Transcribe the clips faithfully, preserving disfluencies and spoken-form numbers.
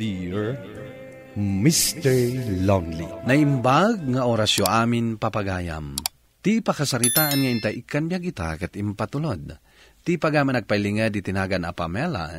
Dear Mister Lonely. Naimbag nga orasyo amin, papagayam. Ti pakasaritaan nga intay ikkan biag ita ket impatulod. Ti pagaman agpailinged iti nagan a Pamela,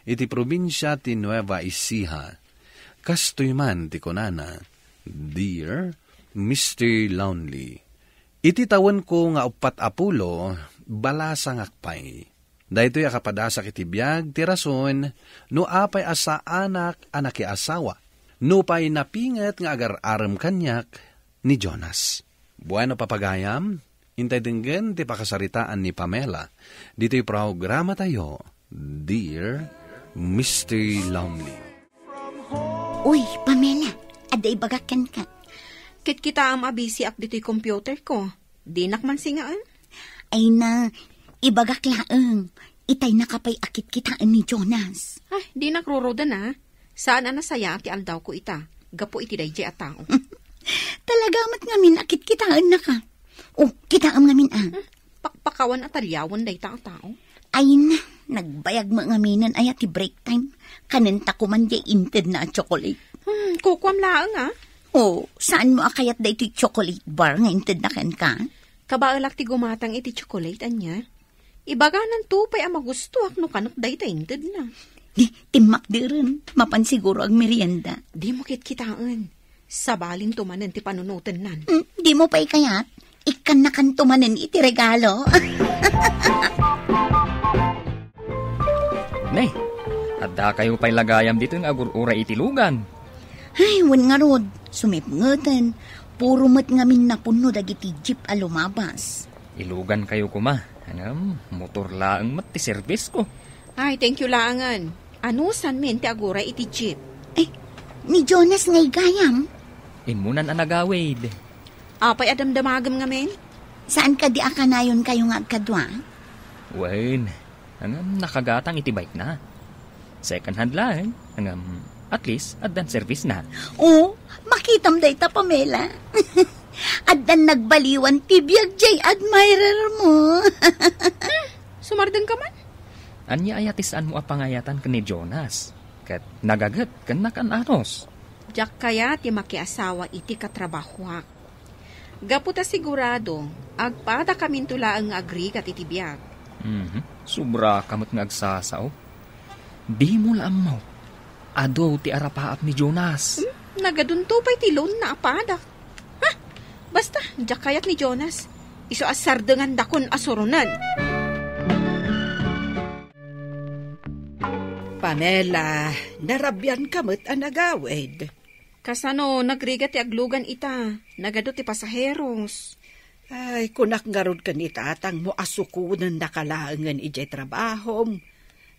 iti probinsia ti Nueva Ecija. Kastoy man ti kunana, Dear Mister Lonely, iti tawenko nga uppat a pulo, balasangak pay. Daytoy a kapadasak iti biag ti rason no apay a saanak a nakiasawa, nupay napinget nga agar-arem kaniak ni Jonas. Bueno, papagayam, intay denggen ti pakasaritaan ni Pamela ditoy programatayo, Dear Mister Lonely. Uy, Pamela, adda ibagak kenka. Ket kitaem a bisiak ditoy computer ko. Dinak man singaen. Ay na, ibagak laeng. Itay nakapay a kitkitaen ni Jonas. Ay, dinak ruroden, a. Saan a nasayaat ti aldaw ko ita, gapu iti daydiay a tao. Talaga met ngamin a kitkitaennaka. Oh, kitaem ngamin, a. Hmm, pakpakawan a taliawen dayta a tao. Ay na, nagbayag met ngaminen aya ti break time. Kanenta koman diay intedna a chocolate. Hmm, kukuam laeng, a. Oh, saan mo a kayat daytoy chocolate bar nga intedna kenka? Kabaelak ti gumatang iti chocolate, ania? Ibagananto pay a magustoak no kanek dayta intedna. Di, timmakderen. Mapan siguro agmerienda. Dimo kitkitaen. Sabalinto manen ti panunotennan. Hmm, dimo pay kayat? Ikkannakanto manen iti regalo. Ne, addakayo pay la gayam ditoy nga agur-uray iti lugan. Ay, wen ngarud, sumipngeten. Puro met ngamin napunno dagiti jeep a lumabas. Ilugankayo koma. Ngem, motor laeng met ti service ko. Ay, thank you laengen. Anusanmin ti aguray iti jeep? Ay, ni Jonas nga igayam? Immunan a nagawid. Apay a damdamagem ngamin? Saan kadi a kanayonkayo nga agkadua? Wen, ngem nakagatang iti bike na. Second hand laeng, ngem at least addan service na. Oh, makitam dayta, Pamela. Addan nagbaliwan ti biag jay admirer mo. Sumardengka man? Ania aya ti saanmo a pangayatan ken ni Jonas? Ket nagaget ken nakan-anos. Diak kayat ti makiasawa iti katrabahoak. Gapu ta sigurado, agpadakaminto laeng nga agrigat iti biag. Mhm. Sobraka met nga agsasao. Dimo la ammo. Adu ti arapaap ni Jonas. Hmm? Nagadunto pay ti loan na a padak. Ha? Basta, diak kayat ni Jonas. Isu a sardengandakon a suronen. Pamela, narabianka met a nagawid. Kasano nagrigat ti aglugan ita? Nagadu ti pasaheros. Ay, kunak ngarud ken ni tatangmo a sukonennaka laengen idiay trabahom.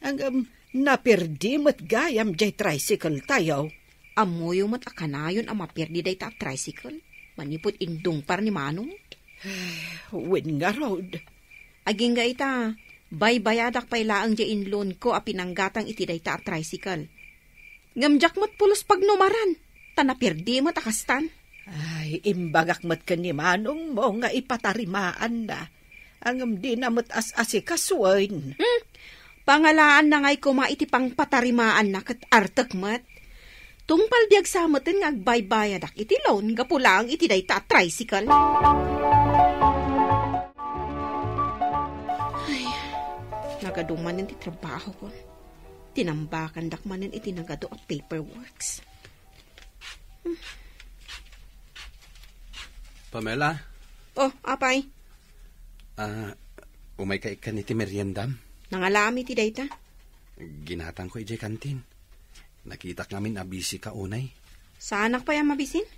Ngem, naperdi met gayam diay tricycle tayo. Ammoyo met a kanayon a maperdi dayta a tricycle manipud indungpar ni Manong? Ay, wen ngarud. Agingga ita, baybayadak pay laeng diay inloan ko a pinanggatang iti dayta a tricycle. Ngem diak met pulos pagnumaran, ta naperdi met a kastan. Ay, imbagak met ken ni manongmo nga ipatarimaanna. Ngem dina met as-asikasuen. Hmm. Pangalaanna ngay koma iti pangpatarimaanna ket artek met. Tungpal biag sa meten nga agbaybayadak iti loan gapu laeng iti dayta a tricycle. Ay, nagadu manen ti trabaho ko. Tinambakandak manen iti nagadu a paperworks. Pamela? Oh, apay? Ah, umayka ikkan iti meriendam? Nangalam iti dayta. Ginatangko idiay kantin. Nakitak ngamin a busy ka unay. Saanak pay a mabisin?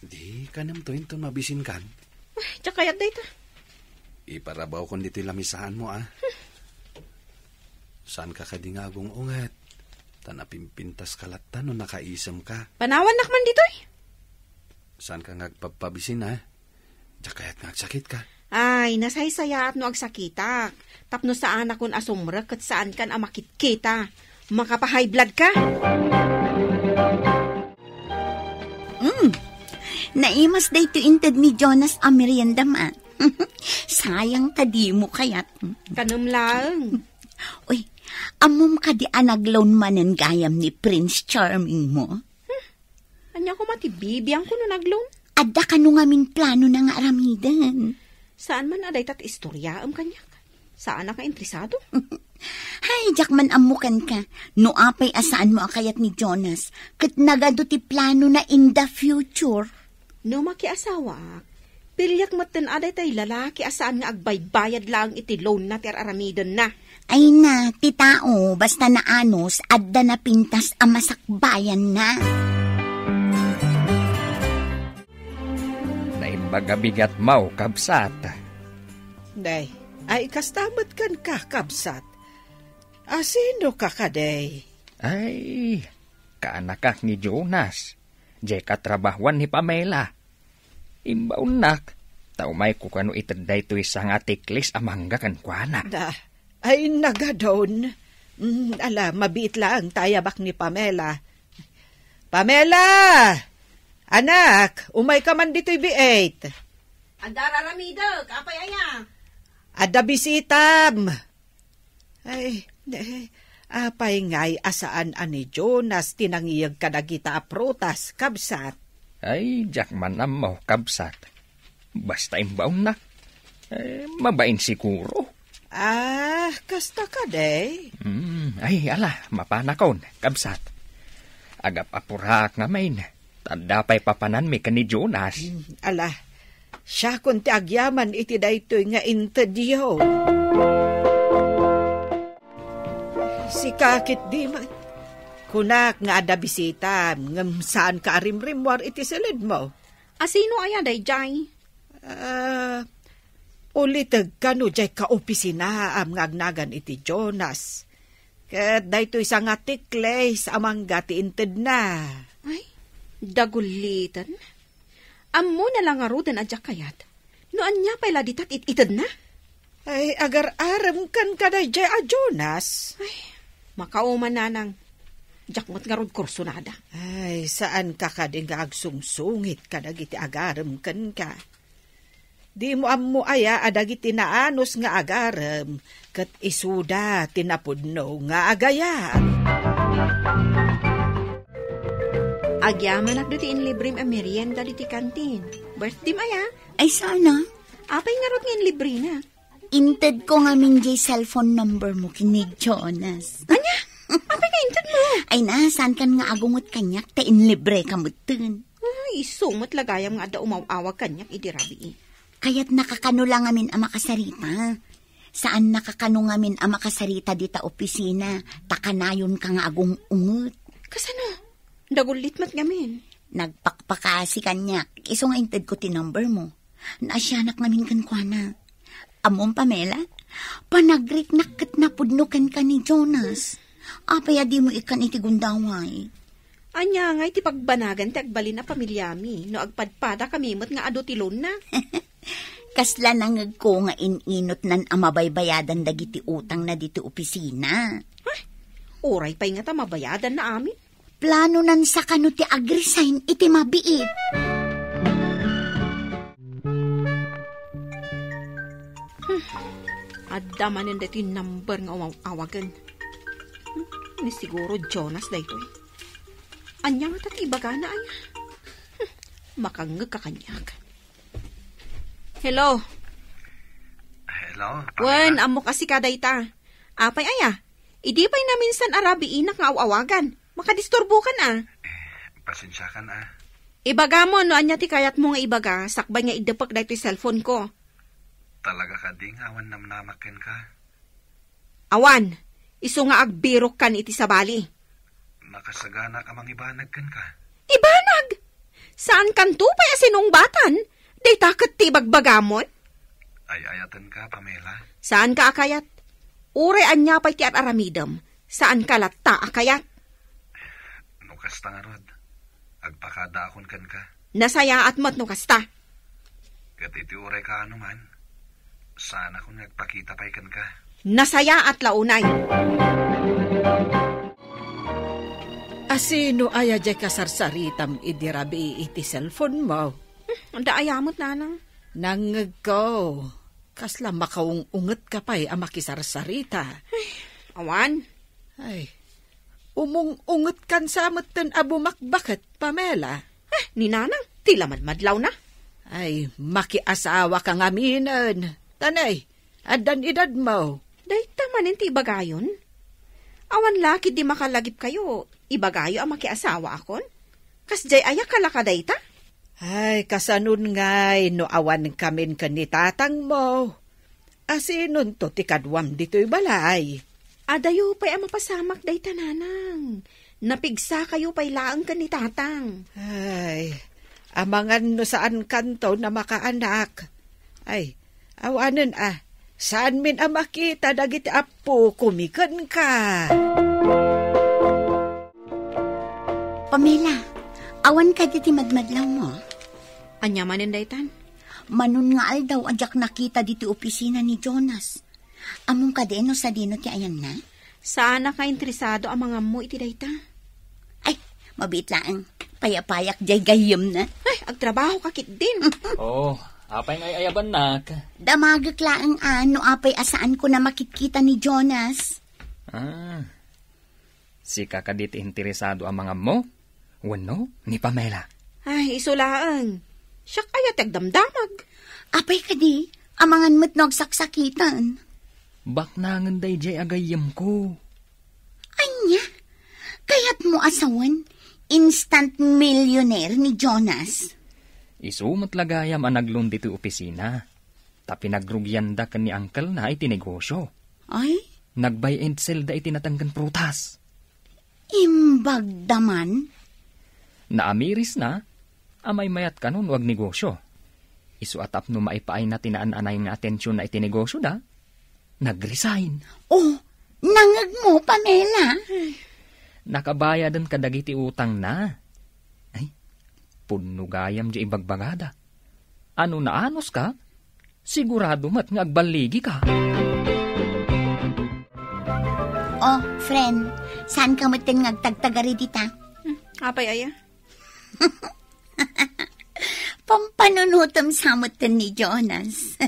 Di, kanemto inton mabisin kan. Ay, diak kayat dayta. Iparabawkon ditoy lamisaanmo, a. Saanka kadi nga agung-unget? Ta napimpintaska latta no nakaisemka. Panawannak man ditoy. Saanka nga agpabpabisin, a? Diak kayat nga agsakitka. Ay, nasaysayaat no agsakitak. Tapno saanakon a sumrek ket saankan a makitkita. Makapa-high blood ka. Mm. Naimas daytoy inted ni Jonas a meriendam, a. Sayang ta dimo kayat. Kanem laeng. Uy, Ammom kadi a nagloan manen gayam ni Prince Charming mo? Ania koma ti bibiangko no nagloan? Adda kano ngamin planona nga aramiden? Saan man a dayta ti istoriaem kaniak. Saanak nga interesado. Hay, diak man ammo kenka. No apay a saanmo a kayat ni Jonas, ket nagadu ti planona in the future. No makiasawaak, piliak metten a daytay lalaki a saan nga agbaybayad laeng iti loanna ti ar-aramidenna. Ay na, ti tao, basta naanus, adda napintas a masakbayanna. Naimbag a bigat maw, kabsat. Day, ay kasta met kenka, kabsat. A, sino ka kadi? Ay, kaanakak ni Jonas. Diay katrabahuan ni Pamela. Imbaonnak, ta umayko kano ited daytoy sangatikles a mangga kenkuana. Da, ay nagadon. Mm, ala, mabiit laeng ta ayabak ni Pamela. Pamela! Anak, umayka man ditoy biit. Adda ar-aramidek, apay aya? Adda bisitam. Ay, ne, apay ngay a saan a ni Jonas ti nangiyeg kadagita a prutas, kabsat? Ay, diak man ammo, kabsat. Basta imbaonnak, eh, mabain siguro. Ah, kasta kadi? Hmm, ay, ala, mapanakon, kabsat. Agap-apuraak ngamin, ta adda pay papananmi ken ni Jonas. Hmm, ala, siakon ti agyaman iti daytoy nga intedyo. Sika ketdi met. Kunak nga adda bisitam, ngem saanka a rimrimmuar iti siledmo. A sino aya daydiay? Ah, ulitegka no diay kaopisinaam nga agnagan iti Jonas. Ket daytoy sangatikles a mangga ti intedna. Ay, dagulliten. Ammona la ngaruden a diak kayat. No ania pay la dita ti it-itedna? Ay, agar-arem kenka daydiay a Jonas. Ay, makauman, nanang. Diak met ngarud kursunada. Ay, saanka kadi nga agsungsungit kadagiti agarem kenka? Dimo ammo aya a dagiti naanus nga agarem ket isuda ti napudno nga agayat? Agyamanak ditoy inlibrem a merienda ditoy kantin. Birthdayem aya? Ay, sana. Apay ngarud nga inlibrena? Intedko ngamin diay cellphone number mo ken ni Jonas. Ania? Apay nga intedmo? Ay na, saankan nga agungot kaniak ta inlibreka metten? Ay, isu met la gayam nga adda umaw-awag kaniak idi rabii. Kayatnaka kano la ngamin a makasarita. Saannaka kano ngamin a makasarita dita opisina, ta kanayonka nga agung-unget. Kasano? Dagullit met ngamin. Nagpakpakasi kaniak, isu nga intedko ti number mo. Naasianak ngamin kenkuana. Ammom, Pamela, panagriknak ket napudno kenka ni Jonas. Apay a dimo ikkan iti gundaway? Ania ngay ti pagbanagan ti agbalin a pamiliami no agpadpadakami met nga adu ti loanna? Kasla nangegko nga in-inotnan a mabaybayadan dagiti utangna ditoy opisina. Ay, uray pay ngata mabayadanna amin. Planonan sa kano ti agresign iti mabiit. Hmm. Adda manen daytoy number nga umaw-awagen. Hmm, ni siguro Jonas daytoy. Ania ngata ti ibagana aya? Hmm, makangngeg ka kaniak. Hello. Hello, Wen, Pamela. Ammok a sika dayta. Apay aya? Idi pay naminsan a rabiinak nga aw-awagan. Makadisturbokan a. Eh, pasensiakan a. Ibagam no ania ti kayatmo nga ibaga, sakbay nga iddepek daytoy cellphone ko. Talaga kadi nga awan namnamak kenka? Awan, isu nga agbirokkan iti sabali. Nakasaganak a mangibanag kenka. Ibanag? Saankanto pay a sinungbatan? Dayta ket ti ibagbagamon? Ay-ayatenka, Pamela. Saanka a kayat? Uray ania pay ti ar-aramidem, saanka latta a kayat? No kasta ngarud, agpakadaakon kenka. Nasayaat met no kasta. Ket iti uray kaano man, saanakon nga agpakita pay kenka. Nasayaat la unay. Asino aya diay kasarsaritam idi rabii iti cellphone mo? Hmm, adda aya met, nanang. Nangngegko, kasla makaung-ungetka pay a makisarsarita. Ay, Awan. Ay, umung-ungetkan sa metten a bumakbaket, Pamela. Eh, ni Nanang, ti la madmadlawna. Ay, makiasawaka ngaminen. Tanay, addan edadmo. Dayta manen ti ibagayon? Awan la ketdi makalagipkayo, ibagayo a makiasawaakon? Kasdiay aya kala kadayta? Ay, kasanon ngay no awankamin ken ni tatangmo? Asinonto ti kaduam ditoy balay? Adayo pay a mapasamak dayta, Nanang. Napigsakayo pay laeng ken ni Tatang. Ay, amangan no saankanto a makaanak. Ay, awanen a, saanmin a makita dagiti appokomi kenka. Pamela, awan kadi ti madmadlawmo? Ania manen daytan? Manon nga aldaw a diak nakita ditoy opisina ni Jonas. Ammom kadi no sadino ti ayanna? Saanak nga interesado a mangammo iti dayta. Ay, mabiit laeng. Payapayak diay gayyemna. Ay, agtrabahoka ketdin. Oh, apay nga ay-ayabannak? Damagek laeng a no apay a saanko a makitkita ni Jonas. Ah, sika kadi ti interesado a mangammo? Wenno ni Pamela? Ay, isu laeng. Siak aya ti agdamdamag. Apay kadi, amangan met no agsaksakitan. Baknangen daydiay a gayyemko. Ania? Kayatmo a sawen, instant millionaire ni Jonas? Isu met la gayam a naglon ditoy opisina. Ta pinagrugianda ken ni uncle-na iti negosyo. Ay? Nag-buy and sell da iti natenggen prutas. Imbagda man? Naamirisna a maymayat kano no agnegosyo. Isu a tapno maipaayna ti naan-anay nga atensionna iti negosyoda, nag-resign. Oh, nangngegmo, Pamela? Nakabayaden kadagiti utangna. Ay, pudno gayam diay ibagbagada. Ano naanuska? Sigurado met nga agballigika. Oh, friend, saanka metten nga agtagtagari dita? Hmm, apay aya? Pampanunotem sa metten ni Jonas.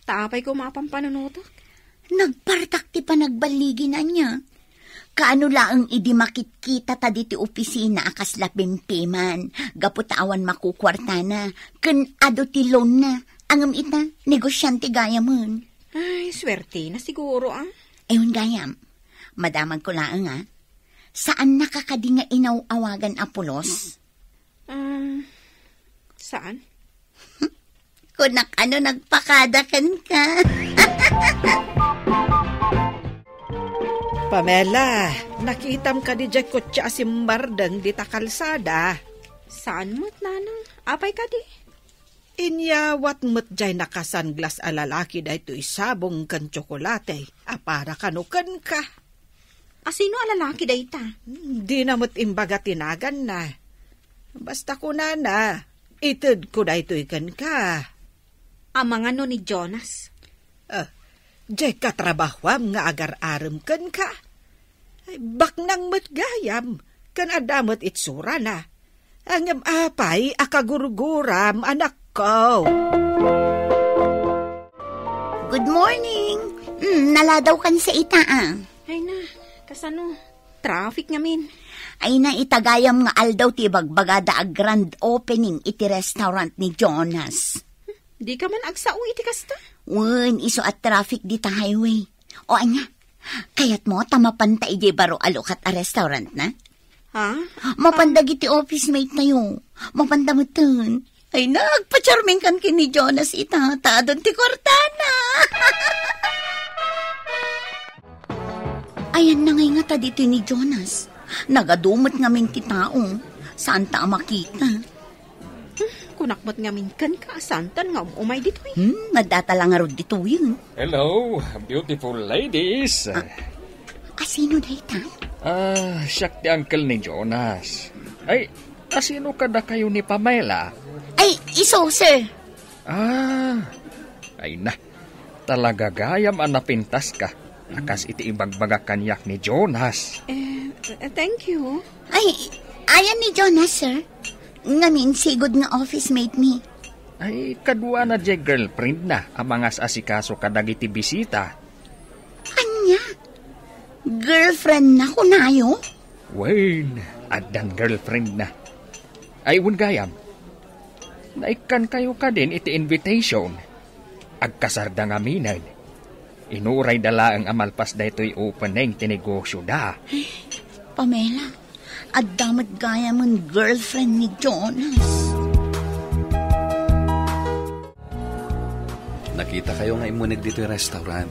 Ta apay koma a pampanunotek? Nagpartak ti panagballigina ania. Kaano laeng idi makitkita ta diti opisina a kasla pimpiman, gapu ta awan makukuartana, ken adu ti loan-na. Ngem ita, negosyante gayamen. Ay, suertena siguro, ah. Ewan gayam. Madamagko laeng, ah. Saannaka kadi nga inaw-awagan a pulos? Ah, saan? Kunak ano nagpakada kenka. Pamela, nakitam kadi diay kotse a simmardeng dita kalsada? Saan met, Nanang? Apay kadi? Inyawat met diay nakasanglas a lalaki daytoy sabong ken tsokolate a para kano kenka. Asino a lalaki dayta? Hmm, dina met imbaga ti naganna. Basta kunana, "Itedko daytoy kenka." Amangan no ni Jonas? Ah, diay katrabahuam nga agar-arem kenka. Ay, baknang met gayam, ken adda met itsurana. Ngem apay a kagurguram, anakko? Good morning. Mm, naladawkan sa ita, ah. Ay na, kasano? Traffic ngamin. Ay na, ita gayam nga aldaw ti ibagbagada a grand opening iti restaurant ni Jonas. Dika man agsao iti kasta? Wen, isu a traffic dita highway. O ania, kayatmo ta mapanta idiay baro a lukat a restaurantna? Ha? Mapan dagiti office mate tayo. Mapanta metten. Ay, nagpacharmingkan ken ni Jonas ita, ta adun ti kuartana. Ayanna ngay ngata ditoy ni Jonas. Nagadumet ngamin ti tao. Saanta a makita. Hmm, kunak met ngamin kenka, saantan nga um-umay ditoy. Hmm, nadata la ngarud ditoyen. Hello, beautiful ladies. Ah, asino dayta? Ah, siak ti uncle ni Jonas. Ay, asino kadakayo ni Pamela? Ay, isu, sir. Ah, ay na. Talaga gayam a napintaska. A kas iti ibagbagak kaniak ni Jonas. Eh, eh, thank you. Ay, ayan ni Jonas, sir. Ngamin, sigud nga office mate mi. Ay, kaduana diay girlfriend na a mangas-asikaso kadagiti bisita. Ania? Girlfriend na kunayo? Wen, addan girlfriend na. Ay, wen gayam. Naikkan kayo kadin iti invitation. Agkasarda ngamin. Inuray da laeng a malpas daytoy opening ti negosyo da. Pamela, adda met gayamen girlfriend ni Jonas. Nakita kayo nga immuneg ditoy restaurant.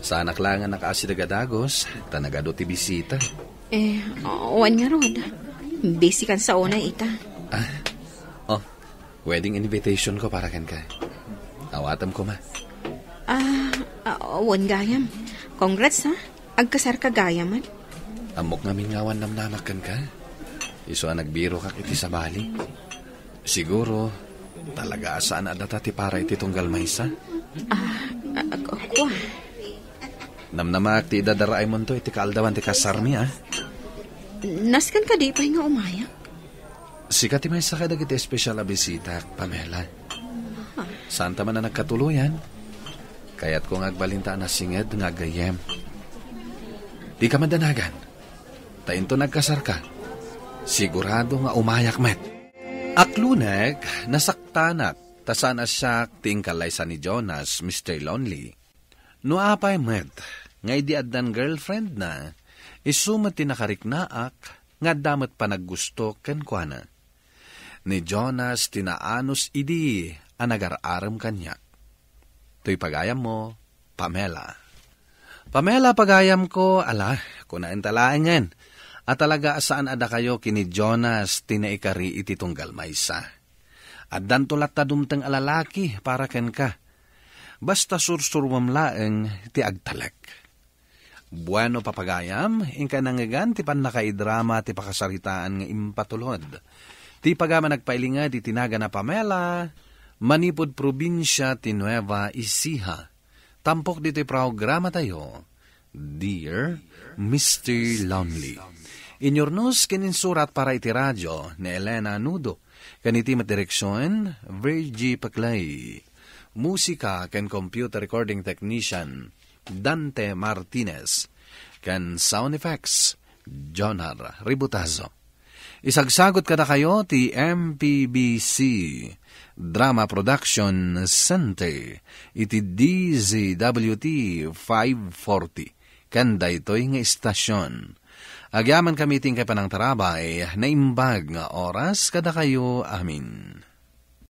Saanak laeng a nakaasideg a dagus, ta nagadu ti bisita. Eh, wen ngarud. Busy kan sa una ita. Ah, oh, wedding invitation ko para kenka. Awatem koma. Ah, ah, wen gayam. Congrats, ha? Agkasar ka gayam, man. Ammok ngamin nga awan namnamak kenka. Isu a nagbiro kak iti sabali. Siguro, talaga a saan a data ti para iti tunggal maysa? Ah, ah, kua. Namnamak ti idadaraaymonto iti kaaldawan ti kasarmi, ah. Nasken kadi pay nga umayak? Sika ti maysa kadagiti espesyal a bisita, Pamela. Ah. Saanta man a nagkatuloyan, kayatko nga agbalinta a nasinged nga agayyem. Dika madanagan. Ta inton nagkasarka, sigurado nga umayak met. Aklunek, nasaktanak, ta saan a siak ti inkallaysa ni Jonas, Mister Lonely. No apay met, nga idi addan girlfriend na, isu met ti nakariknaak nga adda met panaggusto kenkuana. Ni Jonas ti naanus idi a nagar-arem kaniak. Toy pagayammo, Pamela. Pamela, pagayamko, ala, kunaenta laengen a talaga a saan a dakayo ken ni Jonas ti naikari iti tunggal maysa. Addanto latta dumteng a lalaki para kenka. Basta sursuruem laeng ti agtalek. Bueno, papagayam, inka nangngegan ti pannakaidrama ti pakasaritaan nga impatulod. Ti pagayam a nagpailinged iti nagan a Pamela, manipud probinsia ti Nueva Ecija. Tampok ditoy programatayo, Dear Mister Lonely. Inyurnos ken insurat para iti radio ni Elena Nudo, ken iti met direksion, Virgie Paclay. Musika ken computer recording technician, Dante Martinez, ken sound effects, Jonar Ributazo. Isagsagot kadakayo ti M P B C Drama Production Center iti D Z W T five forty ken daytoy nga istasyon. Agyamankami ti inkay panangtarabay, naimbag nga oras kadakayo amin.